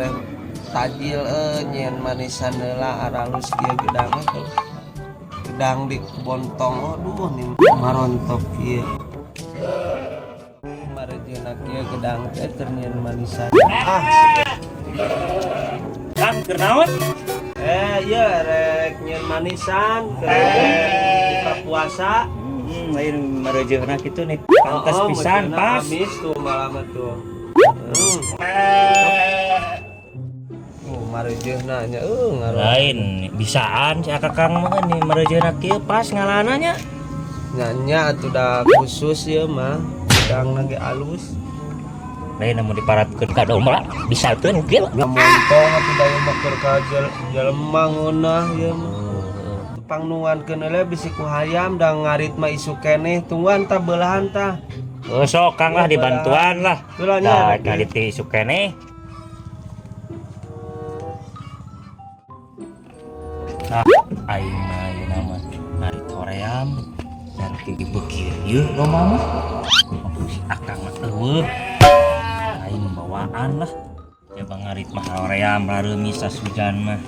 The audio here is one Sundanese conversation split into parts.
Areh tajil nyieun manisan heula aralus kieu gedang teh. Gedang di kebon tong, aduh, nih marontok kieu. Marejeuna kieu gedang teh keur nyieun manisan. Ah, Kang, keur naon? Iya, rek nyieun manisan keur buka puasa. Lain marejeuna kitu nih, pantes Oh, pisan marejeuna pas. Amis tuh malam tuh. Oh, marejeuna nya ngaruh. Lain bisaan si Akang mah nih marejeuna kieu pas ngalana nya. Nya atuh da khusus ieu mah. Gedang ge alus. Lain namun diparatkeun ka domba bisa teu kieu. Ngamontong atuh da ieu mah keur ka jelema ngeunah ieu mah. Pangnungankeun heula bisi ku hayam, da ngarit mah isuk keneh, tungguan tah beulahan tah. Oh, sok Kang lah, dibantuan lah. Itulah nya. Dah ngarit teh isuk keneh. Nah, aing mah ayeuna mah ngarit hoream dan ti beukir ieu domba mah. Si Akang mah eueuh. Aing bawaan lah. Ya bang ngarit mah hoream rareumis sasujan mah.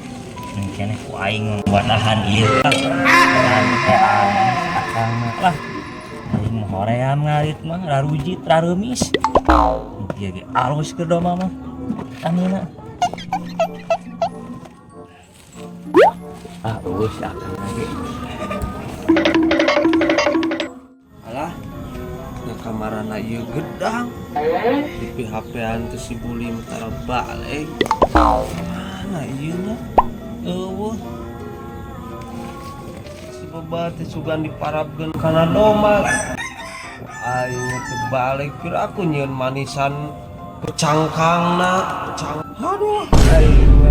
Keneh ku aing wadahan ieu. Akang mah lah. Aing mah hoream ngarit mah rarujit rareumis. Ieu ge alus keur domba mah. Anina. Ah, eueuh si Akang lagi. Alah, nya kamarana ieu gedang. Di PHP-an teh si Bulim tara balik. Mana ieu nya? Eueuh. Si Beba teh sugan diparabkeun kana domba. Aing mah teu balik, pira aku nyieun manisan pecangkangna, pecang. Aduh, aing.